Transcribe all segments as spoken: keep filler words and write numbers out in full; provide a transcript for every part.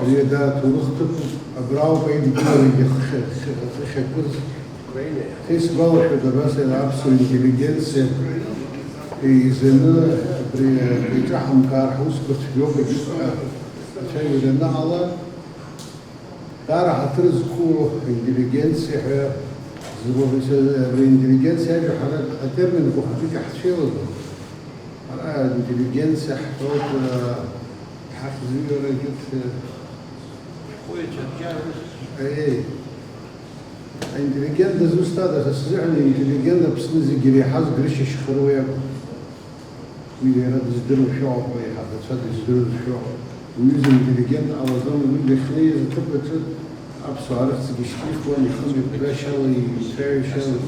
Ари, да, аҭоурых ҭыԥуп, абра ауп аидгыларагьы хы-, хы-, хыхьакәыз. Исгәалашәоит, абас аԥсуа интеллигенциа еизаны абри акы иҿаҳамкаар ҳусқәа цәгьоуп егьыс ҳәа ацәажәара анаҟала, даара ҳаҭыр зқәу интеллигенциа ҳәа зыҟоу, абри интеллигенциа ажәа ҳара атерминқәа хәыҷык иаҳцәеилагом. Ара интеллигенциа ҳҳәоит, э, ҳахьӡыҩарагьы, э, Шәҟәыҩҩцәа рыбжьара ус. Аиеи. Аинтеллигент дызусҭада? Са сзыҳәан аинтеллигент Аԥсны зегьы иреиҳаз Грышьа Шьхаруа иакәын. Уи иара дыздыруашәа ауп, аиҳабацәа дыздыруашәа ауп. Уҩыза интеллигент ҟалаӡом, уи дахьнеиз аҭыԥ аҿы аԥсуаа рыхьӡгьы шьҭихуан, ихымҩаԥгашьала, ицәажәашьала.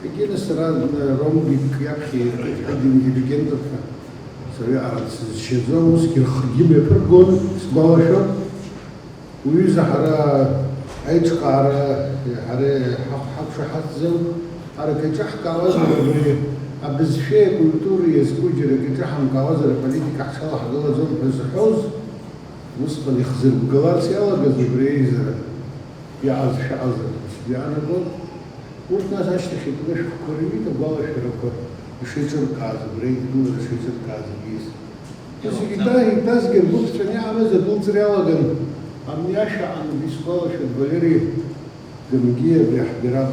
Егьи нас сара, э, Ромгьы иаԥхьа иҳәеит, интеллигентуп ҳәа. Сара арҭ сызшьаӡом, усгьы рхгьы мҩаԥыргон, сгәалашәоит. Уҩыза ҳара аиҿкаара, ҳара ҳа-, ҳақәшаҳаҭӡам, ҳара акы еиҿаҳкаауазар абри абызшәеи акультуреи иазку џьара акы еиҿаҳамкаауазар аполитика ҳҽалаҳгалаӡом ҳәа зҳәоз, усҟан ихзырбгаларц иалагаз убри аизара иааз шәаҟазар ҳәа сгәы иаанагон. Урҭ нас ашьҭахь итәаны ашәҟәқәа рыҩит, агәалашәарақәа ишеиҿыркааз, убри аидгылара шеиҿыркааз егьиз. Ус егьа-, еиҭазгьы ргәы ԥҵәаны иааныз адәылҵра иалаган, амни ашәа аан, исгәалашәоит, Валери Гамгиа абри ҳбираҟ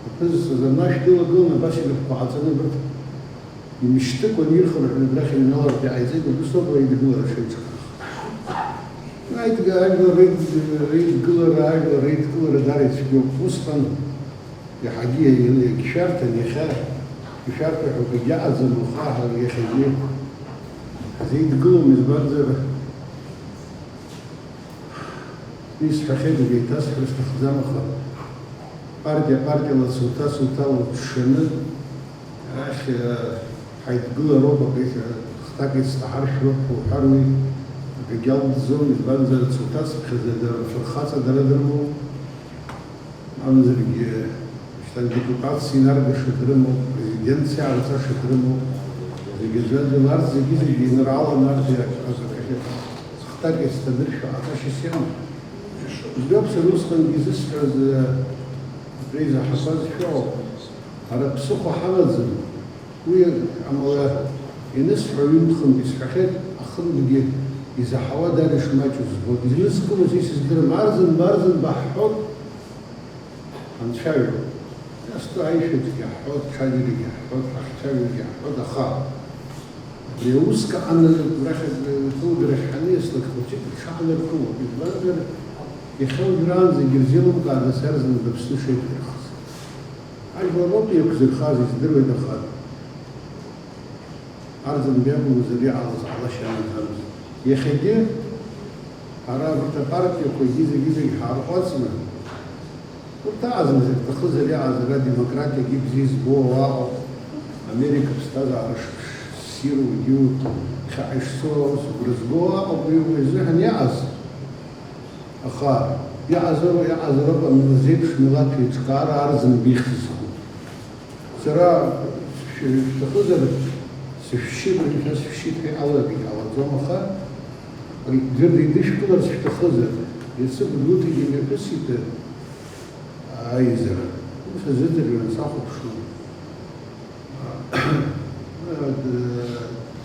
аԥызҵаз амашә дылагылан, абас инапқәа ҟаҵаны абарҭ имышьҭыкәан ирхынҳәны абрахь иҩналартә иааиҵеит, убыс ауп аидгылара шеиҿкаахаз. Аидга-, ажәлар реид-, реидгылара, ажәлар реидгылара даара ицәгьоуп. Усҟан иаҳагьы иа-, иагьшәарҭан, иахьа ишәарҭоу ҳәа акгьы аӡам, аха иахьагьы ҳзеидгылом, избанзар, исҳәахьеит, убри еиҭасҳәар сҭахӡам, аха партиа партиала, цуҭа цуҭала уҽшаны, арахь, э, ҳаидгылароуп, акы, хҭак ицҭаҳар шәоуп ҳәа уҳәар, уи акгьы алҵӡом, избанзар, цуҭацыԥхьаӡа дара фырхаҵа дара дырмоуп. Мамзаргьы, шьҭа депутатс инаргаша дрымоуп, президентс иаарҵаша дрымоуп. Зегьы аӡәаӡәала арҭ зегьы-зегьы инаралан арҭ иа-, хҭак иацҭадыршәо ҟаҵашьас иамоуп. Жәдоуп сара усҟангьы изысҳәаз, э, абри изаҳақәаз шәоуп. Ара ԥсыхәа ҳамаӡам. Уи, амала, ианысҳәа, ҩынтә-хынтә исҳәахьеит, ахынтәгьы изаҳауа дара ишмаҷу збоит. Изныскылоз исыздырам, арзынба, арзынба ҳҳәоит, анцәажәо. Иазку аишәаҿгьы ҳҳәоит, ҽаџьарагьы ҳҳәоит, ҳахцәажәаргьы ҳҳәоит, аха абри ауск аҟаны арахь акылгарахь ҳанеислак, хәыҷык рҽааныркылоит. Избанзар, иахьа уажәраанӡагьы ирзеилымкаан, нас арзынба Аԥсны шеиқәирхаз. Ажәлар роуп иақәзырхаз, издыруеит, аха арзынба иакәымзар иҟалаз ҟалашьа амаӡамызт. Иахьагьы ҳара абарҭ апартиақәагьы зегьы-зегь ҳаарҟәаҵны, урҭ аҟазынӡа ирҭахызар иҟазар, адемократиагьы бзиа избо ауаа ыҟоуп, Америка ԥсҭазаара ш-, ш-, ссиру, егьиу, ԥхьаҟа ишцо аус агәра зго ауаа ыҟоуп, уи, уи азыҳәан иҟаз. Аха иҟазароуп, иҟазароуп амилаҭ зеиԥш милаҭ еиҿкаара арзынба ихьӡ зху. Сара шәы-, шәҭахызар, сышәшьып, шәа сышәшьит ҳәа иҟаларгьы ҟалаӡом, аха џьарда идышәкыларц шәҭахызар, иацы Гәдоуҭагьы мҩаԥысит аизара. Сазыӡырҩуан, сахәаԥшуан.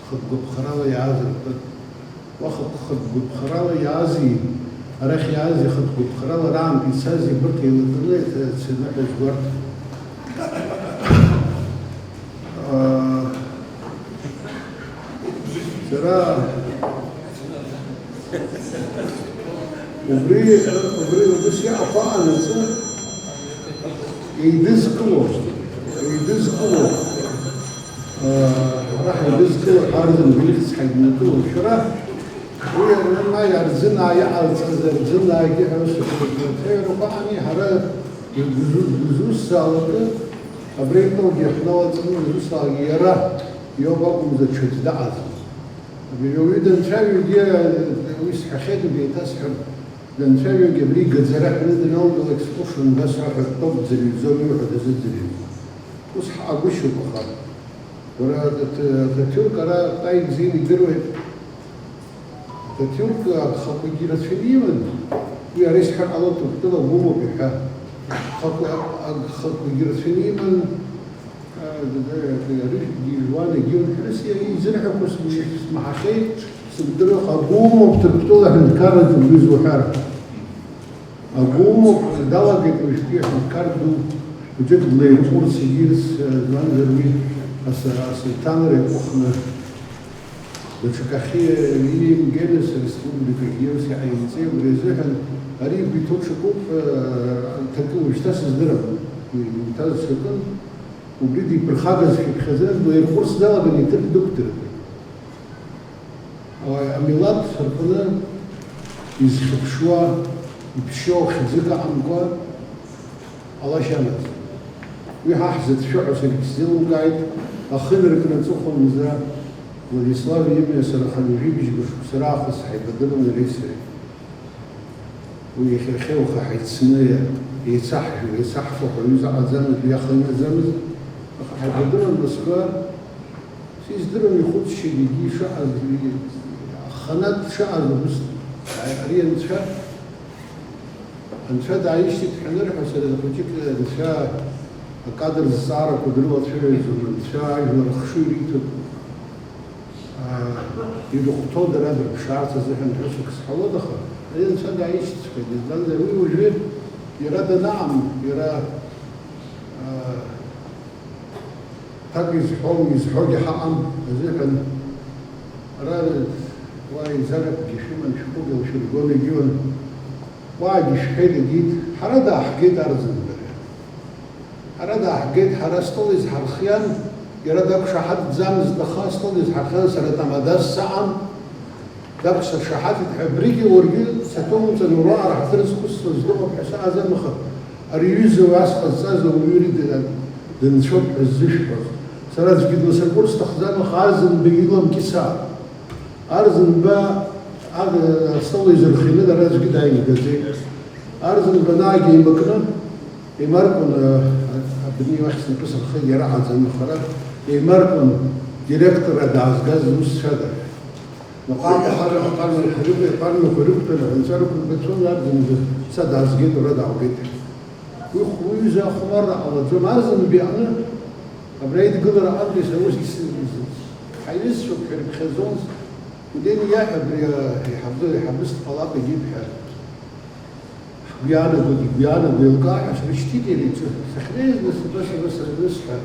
Хатә гәаԥхарала иааз рҳәоит. Уаха хатә гәаԥхарала иаази, арахь иаази хатә гәаԥхарала раамҭа ицази абарҭ еилакны иацы-, ицаны ҳәа жәбарҭоуп. Сара убри, убри убас иаҳәа анацы еидызкыло, еидызкыло, ара ҳаидызкыло ҳәа арзын бихьц ҳаиднакыло. Шәара уи ма иарзынаа иҟарҵаз, арзынаагьы ҳәа ус рҭыҩрақәа ани ҳара дызусҭзаалакгьы, абри аҩныҟагьы ҳналаҵаны дызусҭзаалакгьы иара иоуп акәымзар, ҽаӡә даҟаӡам. Абри ауаҩы данцәажәогьы, уи сҳәахьеит, убри еиҭасҳәап, данцәажәогьы абри игаӡара ҳәаны даналгалак сҟәышын, дасҳәап, топ дӡырҩӡом, иуҳәо дазыӡырҩӡом. Ус ҳаҟагәышьоуп, аха уара аҭ-, аҭырқәтәылак ара ҟаимҵеин идыруеит. Ҭырқәтәыла агхақәагьы рацәаны иман, уи ара исҳәар ҟалоит, Ҭырқәтәыла агәымоуп иҳәа. Агхақәа, агхақәагьы рацәаны иман, а, арыжәтәгьы ижәуан, егьиурҭ рыси изырҳәақәо смаҳахьеит, сымдыруа, агәымоуп Ҭырқәтәыла аҳәынҭқарраҿы убри зуҳәар. Агәымоуп, далагеит уажәтәи аҳәынҭқар ду, хәыҷык длаирҟәырц егьирц, а, змамзар уи ас-, асулҭанра иаҟәыхны. Даҽакахьы иимгены среспубликагьы ус иҟаимҵеи, убри азыҳәан ари игәы иҭоу ҽакуп, э, аҭакы уажәшьҭа сыздырам, иуҭаз ҽакын, убри диԥырхагазшәа иԥхьаӡаны, длаирҟәырц далаган иҭыԥ дықәдыртәеит. Ай, амилаҭ рҟны изхьыԥшуа, иԥшьоу хьӡык аҟамкәа, ҟалашьа амаӡам. Уи ҳа ҳзыцәшәо ҳәа саргьы сзеилымкааит, ахы инаркны аҵыхәанӡа Владислав имҩа сара хынҩажәи быжьба шықәса раахыс ҳаибадырын иареи сареи. Уи иахьа-иахьа уаха ҳаицны еицаҳжәо, еицаҳфо ҳәа ҩыза ҟаӡамызт, уи ахы инаӡамызт, аха ҳаибадырын Москва, сиздыруам ихәыцшьагьы егьи ишаҟаз, аханатә дшаҟаз убыс, ари анцәа Анцәа дааишьҭит ҳәа анырҳәа, сара хәыҷык Анцәа акадр зҵаарақәа дрылацәажәаӡом, Анцәа ажәлар ахшыҩ риҭоит, аа, ирыхәҭоу дара дырԥшаарц азыҳәан ҳәа сык сҳәалоит, аха ари Анцәа дааишьҭҵәҟьеит, избанзар, уи уажәы иара данаам, иара, аа, Ҭак изҳәом, изҳәогьы ҳаҟам азыҳәан, ара уа еизаракгьы шәыман, шәҟәык еилшәыргон, егьиуан. Уаагьы шәҳәеит, егьит, ҳара дааҳгеит Арӡынба. Ҳара дааҳгеит, ҳара астол изҳархиан, иара дақәшаҳаҭӡамызт, аха астол изҳархиан, сара тамадас саҟан. Дақәсыршаҳаҭит ҳәа, абригьы уаргьы саҭоумҵан, уара араҳаҭыр зқәысҵоз дыҟоуп ҳәа саҟаӡам, аха ари аҩыза уи ас ҟазҵаз ауаҩы ири дынцәоуп ҳәа ззышәҳәоз. Сара аӡәгьы дласыркәыр сҭахӡам, аха Арӡынба илам кьысаа. Арӡынба аг-, астол изырхианы дара аӡәгьы дааимгаӡеит. Арӡынба анаагьы еимакны, еимаркуан, а, а, абни уахь снапы сырхеит, иара аӡам, аха ара еимаркуан директорра даазгаз зусҭцәада. Наҟ-ааҟ аԥармақәа ры-, аԥармақәа рықәтәаны аҳәынҵәа рықәыргацәон, Арӡынба са даазгеит, уара дааугеит. Уи х-, уи ҩыза ахәмарра ҟалаӡом. Арӡынба иаҟны абра идгылара аҟынтәи сара усгьы сызмыӡыц. Ҳаиҩызцәоуп ҳәа ирыԥхьаӡон. Уден иаҳәа абри, а, иҳабы-, иҳабыс дҟалап егьип ҳәа. Ҳгәы иаанагоит, игәы иаанаго еилкаа ҳәа срышьҭит иара иҿы. Сахьнеиз нас, абас, абас, абас, абас ҳәа.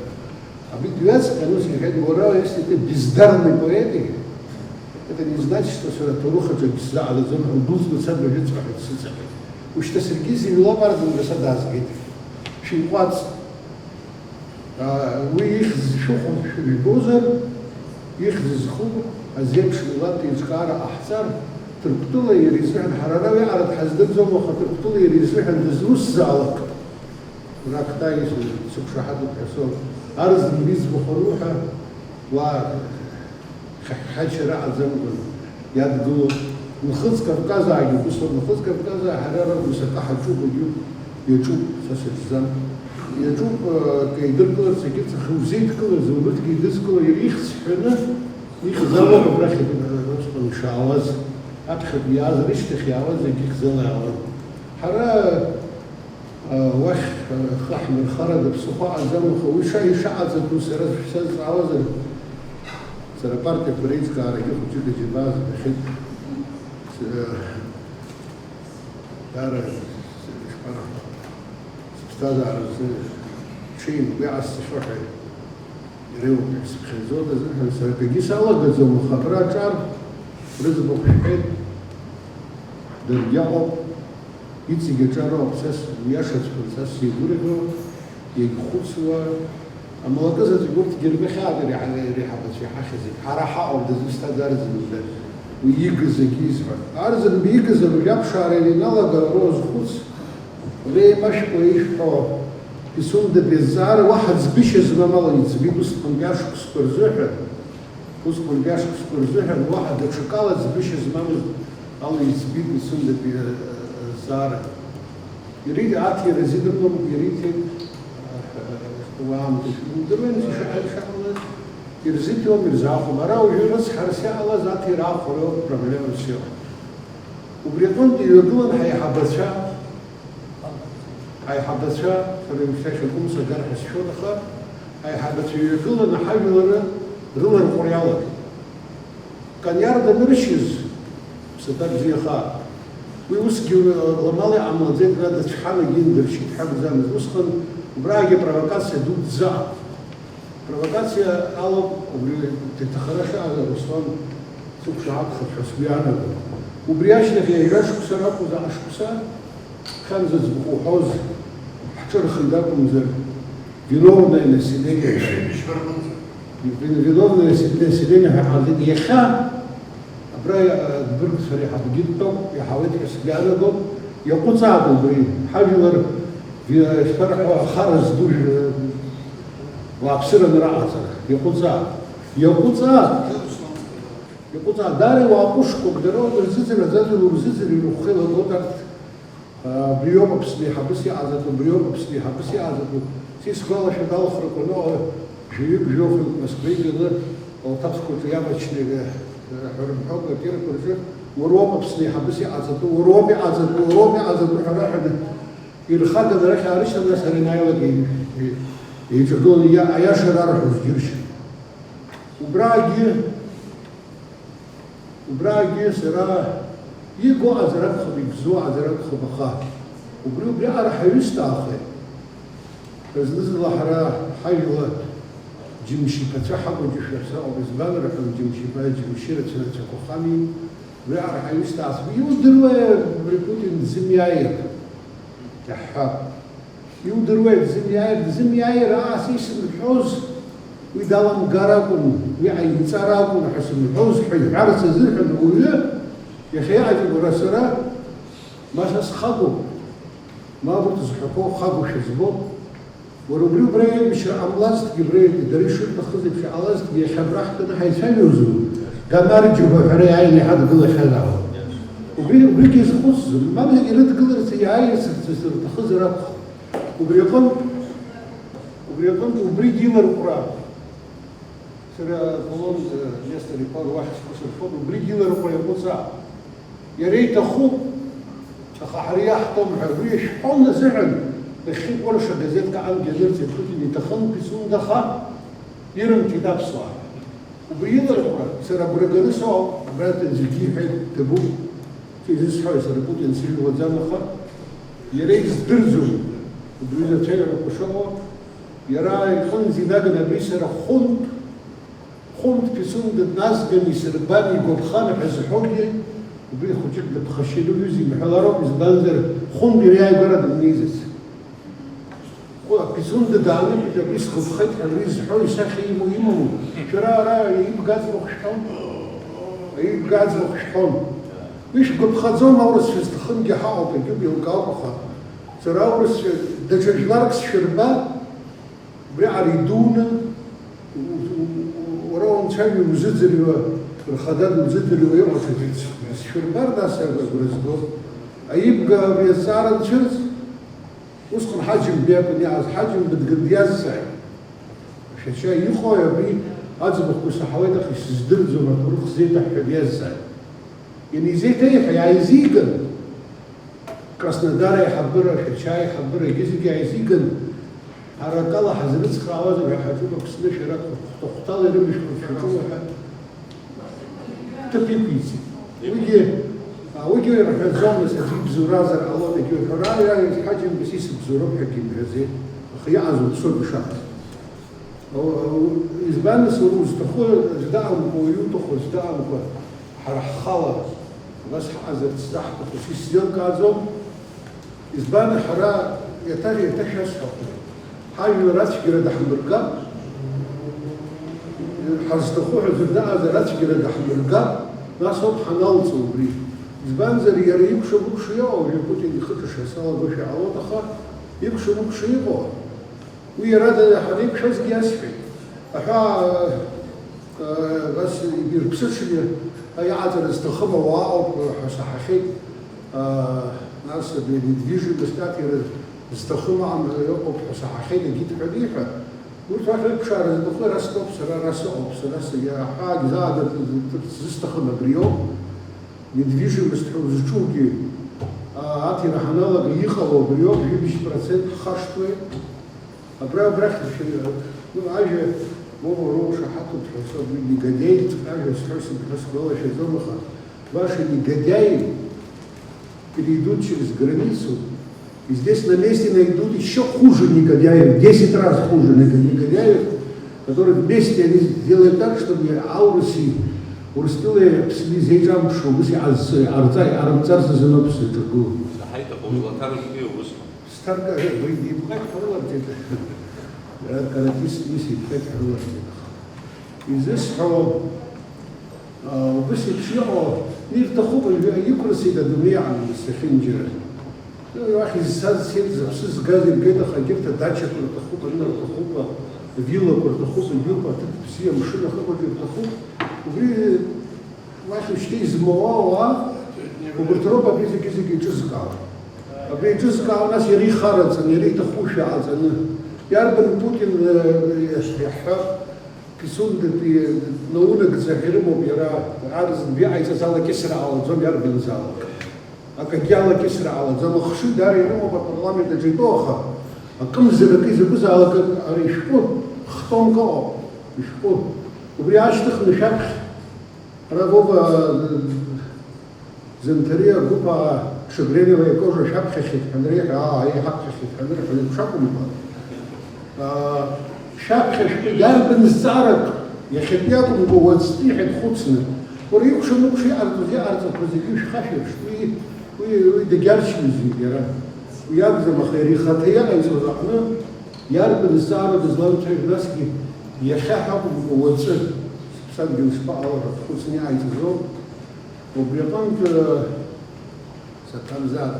Абри дҩаҵҟьан ус иҳәеит, уара, если ты бездарный поэт, это не значит, что сара аҭоурых аҿы акгьы сзаҟараӡом ҳәа, удәылҵны цап ажәытәҵәҟьа ҳәа дсыҵаҟьеит. Ушьҭа саргьы изыҩлап Арӡынба са даазгеит. Шәимҟәаҵ. Аа, уи ихьӡ шәыхәо шәыжәбозар, ихьӡ зху азеиԥш милаҭ еиҿкаара ҟаҳҵар, Ҭырқәтәыла иара изыҳәан, ҳара ара уиаҟара дҳаздырӡом, аха Ҭырқәтәыла иара изыҳәан дызусзаалак. Ракҭа исҳәо сықәшаҳаҭуп ҳәа соуп. Арӡынба иӡбахә ануҳәа, уа хьаҳәхьача раҟаӡамкәан иадгылоуп. Нхыҵ Кавказаагьы убыс ауп. Нхыҵ Кавказаа ҳара ара ус акы ҳаҿуп, егьуп, иаҿуп, са сыӡӡам. Иаҿуп, э, акы еидыркыларц, егьырҭ ахы узеидкыларц, убырҭгьы еидызкыло, иара ихьӡ ҳәаны, ихьӡ алоуп абрахь, э, усҟан ишаауаз, аԥхьатәи иааз, рышьҭахь иаауаз зегь ихьӡала иаауан. Ҳара Уахь, э, хы ҳмырхарада ԥсыхәа аӡам, аха уи ша-, ишаҟаҵатәу сара сшәзазҵаауазар, сара апартиақәа реиҿкаарагьы хәыҷык аџьабаа збахьеит. С-, э, даара, с-, ишԥарҳәо, сыԥсҭазааразы ҽеим, уи ҟасҵахьоу ҳәа. Иреиуоуп ҳәа сыԥхьаӡоит азыҳәан, сара акгьы салагаӡом, аха абра аҿар рыӡбахә шәҳәеит, даргьы аҟоуп, иҵегь аҿар ауп, са сиашаҵәҟьан, са сзеигәырӷьо, иагьхәыцуа, амалакы заҵәык урҭгьы рмыхьаат иреиҳа-, иреиҳабацәа иҳахьыз, егь ҳара ҳаҟоуп дызусҭада Арӡынба, уи игыз егьи изҳәо. Арӡынба игызар, уажә аԥшаара ианалага, уара уазхәыц, Уи еимашәкуа ишәҳәо, Пицундатәи азҵаара уаҳа ӡбышьа змам ала иӡбеит усҟантәи ашықәсқәа рзыҳәан, усҟантәи ашықәсқәа рзыҳәан уаҳа даҽакала ӡбышьа змамыз ала иӡбеит Пицундатәи, э, э, азҵаара. Иара аҭира азидыркылом, иара иҭеит, э, э, уаамҭа шәымдыруеи, нас ишаҟа-, ишаҟалаз ирзиҭом, ирзаахәом. Ара уажәы рыцҳарас иҟалаз аҭира аахәара ауп, проблемас иҟоу. Убри аҟынтә иҩагылан ҳаиҳабацәа, ҳаиҳабацәа, сара ҩымшьҭахь акәым сагар ҳәа сшәон, аха ҳаиҳабацәа иҩагыланы ҳажәлар рыларҟәра иалагеит. Кониар даныршьыз, ԥсаҭа бзиахааит. Уи усгьы ламала иҟамлаӡеит, ара дацәҳан, егьи индыршьит ҳәа акәӡамызт. Усҟан убраагьы апровокациа дуӡӡа. Провокациа алоуп убри иҭахара ахьыҟаз, Руслан сықәшаҳаҭхап ҳәа сгәы иаанагоит. Убри ашьҭахь ҩажәа шықәса ракәу, заҟа шықәса, хьанзаӡбахә уҳәоз, ҳҿырхит акәымзар, виновное население. Вин-, виновное население ҳәа ҳаазыҟаиҵеит. Иахьа абра, э, Дбырг сара иаҳабгьы дтәоуп, иаҳауеит ҳәа сгәы иаанагоит. Иаҟәыҵаап убри, ҳажәлар, ви-, шԥарҳәо, ахара зду жәа-, уааԥсыраны раҟаҵара. Иаҟәыҵаап. Иаҟәыҵаап. Иаҟәыҵаап. Даара иуаа ҟәышқәоуп, дара урҭ рзыӡырҩ, аӡәаӡәала урзыӡырҩыр ухы еилагоит арҭ. Абриоуп Аԥсны еиҳабыс иҟаҵатәу, абриоуп Аԥсны еиҳабыс иҟаҵатәу. Са исгәалашәоит алхрақәа аныҟала, жәаҩык-жәохәҩык Москва иганы, лҭакқәа рҿы иавачны, ҳәа рымҳәо, аквартирақәа рҿы, уара уоуп Аԥсны еиҳабыс иҟаҵатәу, уара уоуп иҟаҵатәу, уара уоуп иҟаҵатәу ҳәа раҳәаны, ирхаганы арахь аарышьҭын, нас ара ианааилак еи-, еи-, еиҿагыланы иа-, аиаша рарҳәоз џьыршьеит. Убраагьы Убраагьы сара иго аӡәыр акәхап, ибзоу аӡәыр акәхап, аха убри, убриаҟара ҳаҩысҭаахеит. Зны-зынла ҳара ҳажәла џьымшьиԥацәа ҳакәу џьышәа сыҟоуп, избан рҳәон, џьымшьиԥа, џьымшьы рацәа-рацәақәахами, убриаҟара ҳаҩысҭаахеит. Иудыруеи абри Путин дзымиааир? Иаҳҳәап. Иудыруеи, дзымиааир, дзымиааир, аа, са исымҳәоз, уи даламгар акәын, уи ҟаимҵар акәын ҳәа сымҳәоз ҳәа иҳәарц азыҳәан ауаҩы, иахьа иҟаиҵақәара сара, ма са схагоуп, ма урҭ зҳәақәо хагошәа збо. Уара убри убра еибашьра ҟамлазҭгьы, убра дара ишырҭахыз еиԥш иҟалазҭгьы, иахьа абра ҳтәаны ҳаицәажәозу, Гомер Џьуба ҳәа иааины иҳадгылахьазаауа. Убри, убригьы изхәыцӡом, мамзаргьы ирыдгыларц, иааирц рҭахызар акәхап. Убри аҟынтә, убри аҟынтә убригьы иларҟәра, сара Аполлон, э, Нестор-иԥа руахь сгәы сырхоит, убригьы иларҟәра иаҟәыҵаап. Иара иҭахуп, аха ҳара иаҳҭом ҳәа, уи ишәҳәон азыҳәан, нахьхьи Польша газеҭк аҟынгьы анырҵеит, Путин иҭахын Пицунда, аха ирымҭеит аԥсуаа. Убри иларҟәра, сара агәра ганы сыҟоуп, абра аӡәгьы иҳәеит, ҭабуп, изысҳәои, сара Путин сыжәлаӡам, аха иара издырӡом, убри ацәажәарақәа шыҟоу, иара иҟынӡа инаганы абри сара хәынтә, хәынтә Пицунда дназган исырбан, игәаԥхан ҳәа зҳәогьы, убри хәыҷык дыԥхашьаны уҩыза имҳәалароуп, избанзар, хәынтә иара иааигәара дымнеизац. Ҟәы, Пицунда даанымтәеит, абри сгәаԥхеит ҳәа уи зҳәо исахьа имоу имаму? Шәара ара еибга аӡбахә шәҳәон? Еибга аӡбахә шәҳәон. Уи шәгәаԥхаӡом, аурысшәа зҭахымгьы ҳаҟоуп, егьуп, еилкаауп, аха сара аурысшәа даҽа жәларк сшәырба, убриаҟара идуны, у-, у-, у-, уара унцәа иузыӡырҩуа, рхада дузыӡырҩуа иҟоу ҽаӡәы сшәырбар, нас агәра зго. Аибга абри азҵаара анцәырҵ, Усҟан Ҳаџьымба иакәын иааз, Ҳаџьымба дган диазҵааит. Шәача иҟои абри аӡбахәқәа саҳауеит, аха исыздырӡом, аҭоурых сзеиҭаҳәҳәа диазҵааит. Ианизеиҭеиҳәа, иааизиган. Краснодар аиҳабыра, Шәача аиҳабыра, егьи зегьы иааизиган. Ҳара акала ҳазрыцхраауазар ҳәа ҳаҿуп, Аԥсны шәара хәҭа-хәҭала ирымышәхуеит шәаҿума ҳәа. Ҭыԥ иқәиҵеит. Уигьы, а, уигьы рҳәаӡомызт, аӡәы ибзоуразар ҟалон, егьи уҳәара, иа, Ҳаџьымба сисыбзоуроуп ҳәагьы имҳәаӡеит, аха иҟаз уԥсоуп ишаҳаз. О, о, избан, нас, уара узҭаху аӡә даҟамкәа, уаҩы уҭаху аӡә даҟамкәа, ҳара ҳхала абас ҳаҟазарц заҳҭаху, са исзеилкааӡом. Избан, ҳара иаҭа-, иаҭашәасҳәахуеит. Ҳажәлар ацәгьара даҳмыргап, ҳазҭаху ҳәа аӡәыр даҟазар ацәгьара даҳмыргап, нас ауп ҳаналҵуа убри. Избанзар, иара икәша-мыкәша иҟоу, уажәы Путин ихы ҿыша салагошәа иҟалоит, аха икәша-мыкәша иҟоу, уи иара да-, ҳанеиқәшәазгьы иасҳәеит. Аҳәаа, э, нас ирԥсыҽны иаҟаҵара зҭахым ауаа ауп ҳәа саҳахьеит. Э, нас абри недвижимость аҭира зҭахым аамҭа ыҟоуп ҳәа саҳахьеит, егьи дҳәаны иҳәа. Урҭ уахь рыԥшаара зҭаху ара стәоуп, сара ара сыҟоуп, сара сагьа аҳәаагь заадыртырц зысҭахым абриоуп. Недвижимость ҳәа узҿугьы, а, аҭира ҳаналага иҟало абриоуп, жәибжь процент ҳхашҭуеит. Абра, абрахь, ну, ажәа Вова Роуша ҳаҭоуп ҳәа, саб уи негодяй, ажәа сҳәо сымҳәо сгәалашәаӡом, аха ваши негодяи перейдут через границу, и здесь на месте найдут ещё хуже негодяев, десять раз хуже нег-, негодяев, которые вместе они сделают так, чтобы ауруси, урыстәылеи Аԥсни зеиҿамԥшуа, ус иҟазҵо, иҟарҵа-, иҟарымҵарц азыноуп сзыҿагылоу. Заҳаит, аха узлаҭарызгьы ус. Сҭаркаҳәа, уи ибӷақь ҳрыларҵеит. Каратист ус ибӷақь ҳрыларҵеит. Изысҳәо, аа, убыс еиԥш иҟоу, ирҭахуп, иқәрысит адунеи аан, сахьынџьара. Уахь изцаз цеит, зыԥсы згаз иргеит, аха егьырҭ адачақәа рҭахуп, аҩны рҭахуп, авиллақәа рҭахуп, егьырҭ аҭыԥ бзиа, амшын ахықәагьы рҭахуп. Убри уахь ушьҭа измоуа ауаа, убырҭ роуп абри зегьы-зегьы еиҿызкаауа. Абри еиҿызкаауа, нас иара ихараҵаны, иара иҭахушәа ҟаҵаны. Иарбан Путин, э, иаҳҳәап, Пицундатәи наунагӡа ҳәа ирымоуп иара, ар зынтәи иҟаиҵаз ала кьысра ҟалаӡом иарбанзаалак. Акагьы ала кьысра ҟалаӡом, ахшыҩ даара ирымоуп апарламент аҿы итәоу, аха акымзарак изакәызаалак ара ишәҟәы, хтомк ыҟоуп, ишәҟәы. Убри аашьҭыхны шәаԥхь, ара Вова, Занҭариа агәыԥ аа, Шагреневаи акожа шәаԥхьахьеит ҳәа анреиҳәа, аа, аиҳа аԥхьахьеит ҳәа анырҳәа еиԥш акәымкәа, аа, шәаԥхьа шәтәы иарбан зҵаарак, иахьатәи акәымкәа, уаҵәтәи ҳәа дхәыцны, уара икәша-мыкәша иҟарҵоз, иҟарҵақәоз зегьы шәхашәыршҭ, уи, уи, уи дагьарчмызеит иара. Уи акәӡам, аха иара ихаҭа иҟаиҵоз аҟны иарбан зҵаара дызлалцәажәо, насгьы иахьа ҳәа акәымкәа, уаҵәы сыԥсадгьыл шԥаҟало ҳәа дхәыцны иҟаиҵазоуп. Убри аҟынтә, саҭамзар,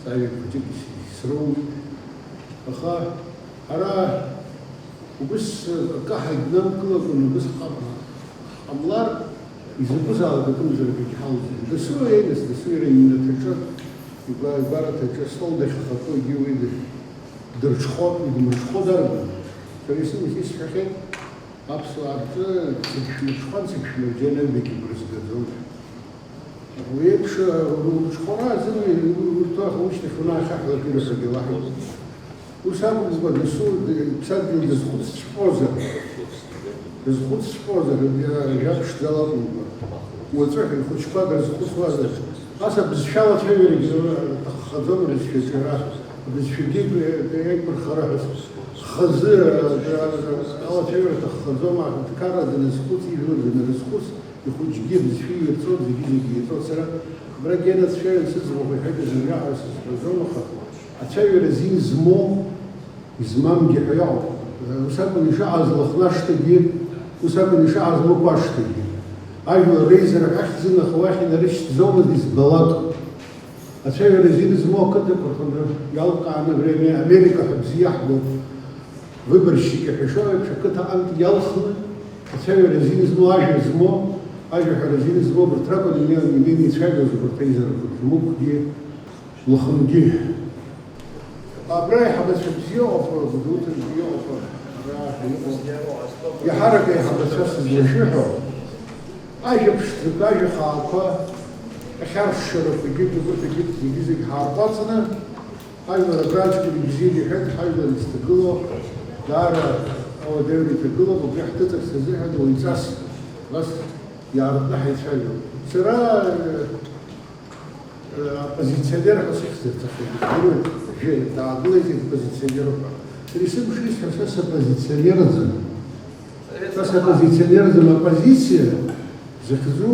сажәа хәыҷык исроуит. Аха ара убыс акы ҳаиднамкылакәан, убыс ҳҟам-, ҳҟамлар, изакәызаалак акымзарак егьҳалҵуам. Дасу еинас, дасу иара иҩнаҭаҿы, игәа-, игәараҭаҿы астол дахьахатәоугьы уи дырҽхәо, идмырҽхәо дарбан? Сара исымаз исҳәахьеит. Аԥсуаа рҿы зегь шәмырҽхәан, зегь шәмырџьан, аҩбагьы брызгаӡом. Уи еиԥш, урҽхәара азын урҭ уахь ушьҭахь унаахьаҳәлак ирҳәогьы лаҳәоит. Ус акәымкәа, дасу иԥсадгьыл дазхәыцҵәҟьозар, дазхәыцҵәҟьозар, жәа-, жәа ԥшӡала акәымкәа, уаҵәы ҳәа ихәыҷқәа дырзхәыцуазар, ас абызшәала ацәажәарагьы рҭаххаӡом, рызшәаҿиара, абызшәагьы еиқәырхара ҳәа. Хазы, э, алацәажәара ҭаххаӡом, аҳәынҭқарра даназхәыц, ижәлар данрызхәыц, ихәыҷгьы абызшәа ирҵоит, зегьы-зегьы ирҵоит. Сара абрагь ианацәажәан сыӡбахә иҳәеит, зымҩа ҳәа сызҳәаӡом, аха ацәажәара азин змоу, измамгьы ҳәа иҟоуп. Ус акәын ишыҟаз Лыхнашҭагьы, ус акәын ишыҟаз Мықәашҭагьы. Ажәлар реизара ҳәа ахьӡын, аха уахь инарышьҭӡомызт избалак. Ацәажәара азин змоу ақыҭақәа рҟны иалкааны, время Америка ҳәа бзиа иаҳбо, выборщики ҳәа ишоуеиԥш, ақыҭа аҟынтә иалхны, ацәажәара азин змоу, ажәа змоу, ажәаҳәара азин змоу, абарҭ ракәын ине-, инеины ицәажәоз убарҭ аизарақәа рҿы, Мықәгьы, Лыхнгьы. Абра аиҳабацәа бзиа ыҟоуп, Гәдоуҭантәи ыҟоуп, ара иҟоуп. Иаҳарак аиҳабацәа сызлашәыҳәо, ажәа ԥшӡақәа, ажәа хаақәа, ахьаршшарақәагьы, егьырҭ, егьырҭ зегьы-зегь ҳаарҟәаҵны, ажәлар абраҵәҟьа ибзианы иҳәеит, ҳажәлар изҭагылоу, даара ауадаҩра иҭагылоуп, убри ҳҭыҵырц азыҳәан уаҩҵас абас иаартны ҳаицәажәоит. Сара, э, Оппозиционер ҳәа сыхьӡырҭахеит, жәаҩа даагылеит оппозиционер ҳәа. Сара исымшәа исҳәо, са соппозиционерӡам. Са соппозиционерӡам, оппозициа захьӡу,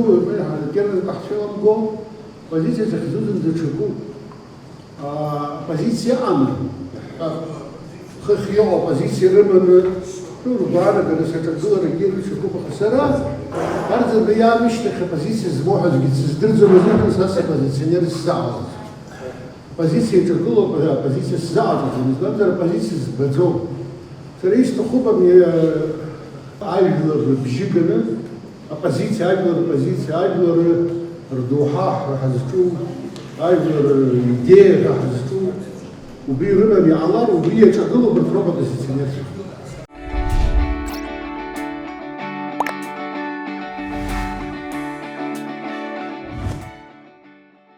атерминқәа ҳцәеиламгом, оппозициа захьӡу зынӡа ҽакуп. А, оппозициа аҟан, ҳәа. Хыхь иҟоу аппозициа рыманы, ну, ргәаанагараз аҿагыларагьы рыцәақәоуп, аха сара, арӡынба иаамышьҭахь аппозициа змоу ҳәа аӡәгьы дсыздырӡом азыҳәан, са соппозиционер сзаҟалаӡом. Оппозициа иаҿагылоу аппозициа сзаҟаҵаӡом, избанзар, аппозициа збаӡом. Сара исҭахуп ами, ажәлар рыбжьы ганы, Оппозициа, ажәлар рпозициа, ажәлар рдоуҳа ҳәа ҳазҿу, ажәлар ридеиа ҳәа ҳазҿу, убри рыманы иҟалар, убри иаҿагылоу убарҭ роуп аоппозиционерцәа.